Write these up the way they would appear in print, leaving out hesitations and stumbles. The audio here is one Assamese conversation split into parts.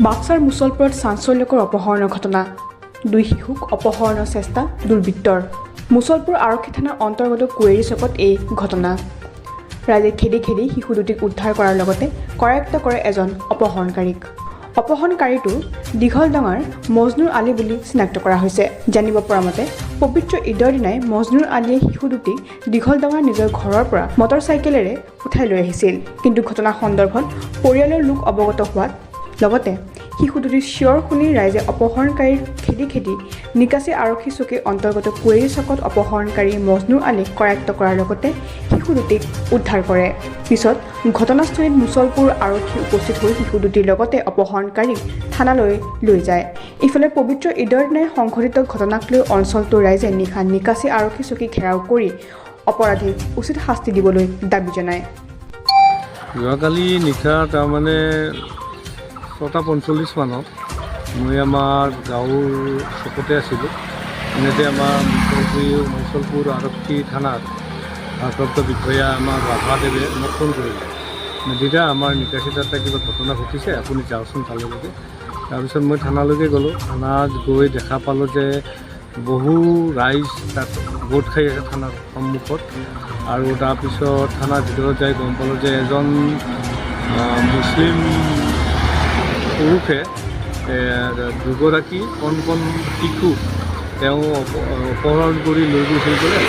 বাক্সাৰ মুছলপুৰত চাঞ্চল্যকৰ অপহৰণৰ ঘটনা। দুই শিশুক অপহৰণৰ চেষ্টা দুৰ্বৃত্তৰ। মুছলপুৰ আৰক্ষী থানাৰ অন্তৰ্গত কুৱেৰী চকত এই ঘটনা। ৰাইজে খেদি খেদি শিশু দুটিক উদ্ধাৰ কৰাৰ লগতে কৰায়ত্ব কৰে এজন অপহৰণকাৰীক। অপহৰণকাৰীটো দীঘলডঙাৰ মজনুৰ আলী বুলি চিনাক্ত কৰা হৈছে। জানিব পৰা মতে, পবিত্ৰ ঈদৰ দিনাই মজনুৰ আলীয়ে শিশু দুটিক দীঘলডঙাৰ নিজৰ ঘৰৰ পৰা মটৰ চাইকেলেৰে উঠাই লৈ আহিছিল। কিন্তু ঘটনা সন্দৰ্ভত পৰিয়ালৰ লোক অৱগত হোৱাত, লগতে শিশু দুটিৰ চিঞৰ শুনি ৰাইজে অপহৰণকাৰীৰ খেদি খেদি নিকাচি আৰক্ষী চকীৰ অন্তৰ্গত কুৱেৰী চকত অপহৰণকাৰী মজনুৰ আলীক কৰায়ত্ব কৰাৰ লগতে শিশু দুটিক উদ্ধাৰ কৰে। পিছত ঘটনাস্থলীত মুছলপুৰ আৰক্ষী উপস্থিত হৈ শিশু দুটিৰ লগতে অপহৰণকাৰীক থানালৈ লৈ যায়। ইফালে পবিত্ৰ ঈদৰ দিনাই সংঘটিত ঘটনাক লৈ অঞ্চলটোৰ ৰাইজে নিশা নিকাচি আৰক্ষী চকী ঘেৰাও কৰি অপৰাধীক উচিত শাস্তি দিবলৈ দাবী জনায়। যোৱাকালি নিশা তাৰমানে 6টা 45 মানত মই আমাৰ গাঁৱৰ চকতে আছিলোঁ। এনেতে আমাৰ মুছলপুৰ আৰক্ষী থানাৰ ভাৰপ্ৰাপ্ত বিষয়া আমাৰ ৰাভাদেৱে মোক ফোন কৰিলে, "দিদা, আমাৰ নিকাচি তাত কিবা ঘটনা ঘটিছে, আপুনি যাওকচোন তালৈকে।" তাৰপিছত মই থানালৈকে গ'লোঁ। থানাত গৈ দেখা পালোঁ যে বহু ৰাইজ তাত গোট খাই আছে থানাৰ সন্মুখত। আৰু তাৰপিছত থানাৰ ভিতৰত যাই গম পালোঁ যে এজন মুছলিম পুৰুষে দুগৰাকী কণ কণ শিশুক তেওঁ অপহৰণ কৰি লৈ গৈছিল বোলে।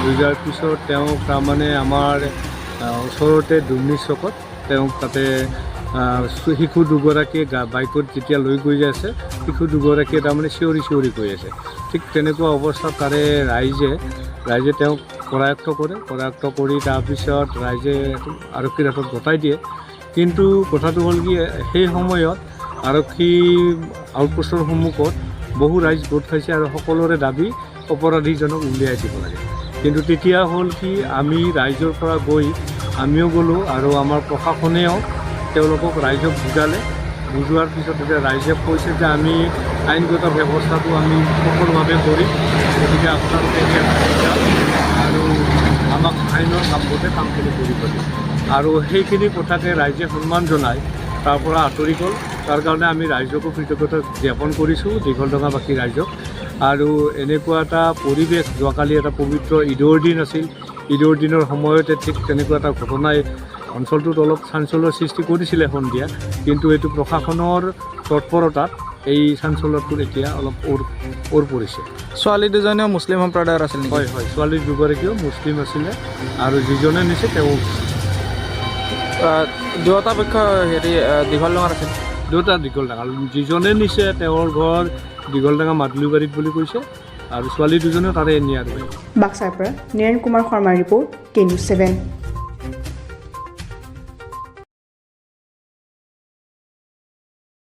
লৈ যোৱাৰ পিছত তেওঁক তাৰমানে আমাৰ ওচৰতে দুৰ্নী চকত তেওঁক তাতে শিশু দুগৰাকীয়ে বাইকত যেতিয়া লৈ গৈ আছে, শিশু দুগৰাকীয়ে তাৰমানে চিঞৰি চিঞৰি গৈ আছে। ঠিক তেনেকুৱা অৱস্থাত তাৰে ৰাইজে তেওঁক কৰায়ত্ব কৰে। কৰায়ত্ব কৰি তাৰপিছত ৰাইজে আৰক্ষীৰ হাতত গতাই দিয়ে। কিন্তু কথাটো হ'ল কি, সেই সময়ত আৰক্ষী আউটপোষ্টৰ সন্মুখত বহু ৰাইজ গোট খাইছে আৰু সকলোৰে দাবী অপৰাধীজনক উলিয়াই দিব লাগে। কিন্তু তেতিয়া হ'ল কি, আমি ৰাইজৰ পৰা গৈ আমিও গ'লোঁ আৰু আমাৰ প্ৰশাসনেও তেওঁলোকক ৰাইজক বুজালে। বুজোৱাৰ পিছত তেতিয়া ৰাইজে কৈছে যে আমি আইনগত ব্যৱস্থাটো আমি সফলভাৱে কৰিম, গতিকে আপোনালোকে এতিয়া যাওক আৰু আমাক আইনৰ কামতে কামখিনি কৰিব দিয়ক। আৰু সেইখিনি কথাকে ৰাইজে সন্মান জনাই তাৰ পৰা আঁতৰি গ'ল। তাৰ কাৰণে আমি ৰাইজকো কৃতজ্ঞতা জ্ঞাপন কৰিছোঁ, দীঘলডঙাবাসী ৰাইজক। আৰু এনেকুৱা এটা পৰিৱেশ, যোৱাকালি এটা পবিত্ৰ ঈদৰ দিন আছিল। ঈদৰ দিনৰ সময়তে ঠিক তেনেকুৱা এটা ঘটনাই অঞ্চলটোত অলপ চাঞ্চল্যৰ সৃষ্টি কৰিছিলে সন্ধিয়া। কিন্তু এইটো প্ৰশাসনৰ তৎপৰতাত এই চাঞ্চল্যটোত এতিয়া অলপ ওৰ পৰিছে। ছোৱালী দুজনীও মুছলিম সম্প্ৰদায়ৰ আছিল নেকি? হয়, ছোৱালী দুগৰাকীও মুছলিম আছিলে আৰু যিজনে নিছে তেওঁ দুয়োটা পক্ষ হেৰি দীঘলডঙাৰ আছিল? দুয়োটা দীঘলডাঙা। যিজনে নিছে তেওঁৰ ঘৰ দীঘলডাঙা মাদুলিবাৰীত বুলি কৈছে আৰু ছোৱালী দুজনেও তাৰে নিয়াৰ। বাক্সাৰ পৰা নীৰেণ কুমাৰ শৰ্মাৰ ৰিপৰ্ট, কে নিউজ 7।